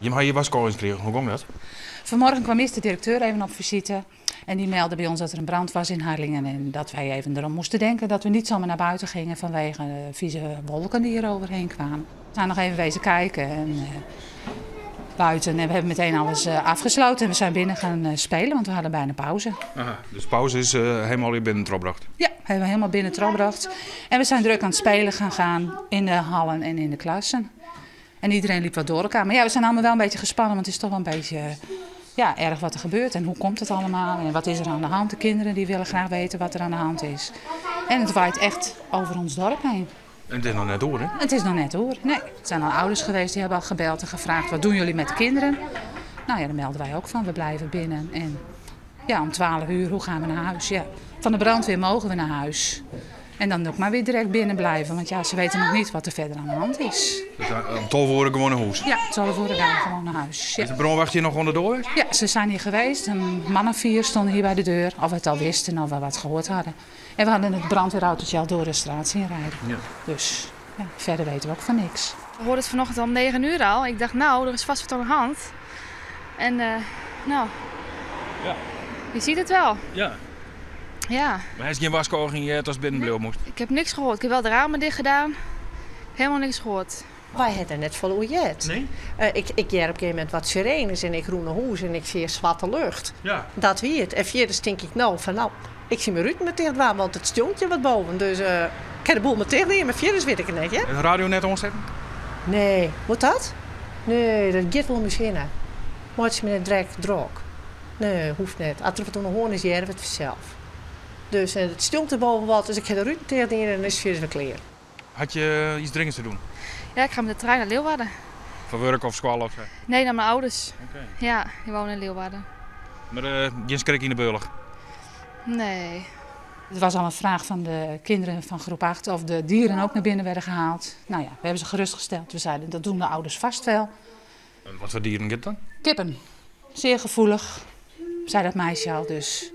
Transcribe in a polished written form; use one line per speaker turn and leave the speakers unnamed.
Jim ha hjir warskôgings krigen, hoe gong dat?
Vanmorgen kwam eerst de directeur even op visite. En die meldde bij ons dat er een brand was in Harlingen. En dat wij even erom moesten denken dat we niet zomaar naar buiten gingen vanwege de vieze wolken die hier overheen kwamen. We zijn nog even wezen kijken en buiten. En we hebben meteen alles afgesloten en we zijn binnen gaan spelen, want we hadden bijna pauze.
Aha, dus pauze is helemaal hier binnen trochbrocht?
Ja, hebben we helemaal binnen trochbrocht. En we zijn druk aan het spelen gaan in de hallen en in de klassen. En iedereen liep wat door elkaar. Maar we zijn allemaal wel een beetje gespannen, want het is toch wel een beetje, erg wat er gebeurt. En hoe komt het allemaal en wat is er aan de hand? De kinderen die willen graag weten wat er aan de hand is. En het waait echt over ons dorp heen.
En het is nog net door, hè?
Het is nog net door, nee. Het zijn al ouders geweest die hebben al gebeld en gevraagd: wat doen jullie met de kinderen? Daar melden wij ook van. We blijven binnen. En om 12 uur, hoe gaan we naar huis? Ja, van de brandweer mogen we naar huis. En dan ook maar weer direct binnen blijven, want ze weten nog niet wat er verder aan de hand is.
Dus om 12 uur gewoon naar huis?
Ja, 12 uur gaan we gewoon naar huis. Ja.
Is de brandwacht hier nog onderdoor geweest?
Ja, ze zijn hier geweest. Een man of 4 stonden hier bij de deur. Of we het al wisten of we wat gehoord hadden. En we hadden het brandweerautootje al door de straat zien rijden. Dus verder weten we ook van niks.
We hoorden het vanochtend om 9 uur al. Ik dacht, er is vast wat aan de hand. En je ziet het wel.
Maar hij is geen warskôging hier als binnen bleef moest?
Ik heb niks gehoord. Ik heb wel de ramen dicht gedaan. Helemaal niks gehoord.
Wij hadden net vol oejet.
Nee?
Ik op een gegeven moment wat sirenes en ik groene hoes en ik zie zwarte lucht. Dat wie het. En verder denk ik nou van nou, ik zie mijn ruit meteen waar, want het stond wat boven. Dus ik heb de boel meteen neer, maar verder weet ik het net, hè?
En de radio net omzetten?
Nee. Moet dat? Nee, dat gaat wel misschien. Maar het is met een drek drok. Nee, hoeft niet. Als er wat onder hoorn is, jij het vanzelf. Dus het stond er boven wat, dus ik ga de ruit tegen en dan is het weer klaar.
Had je iets dringends te doen?
Ja, ik ga met de trein naar Leeuwarden.
Voor werk of school of zo?
Nee, naar mijn ouders. Ja, die wonen in Leeuwarden.
Maar geen schrik in de beugel?
Nee.
Het was al een vraag van de kinderen van groep 8 of de dieren ook naar binnen werden gehaald. We hebben ze gerustgesteld. We zeiden, dat doen de ouders vast wel.
En wat voor dieren gaat dan?
Kippen. Zeer gevoelig, zei dat meisje al, dus...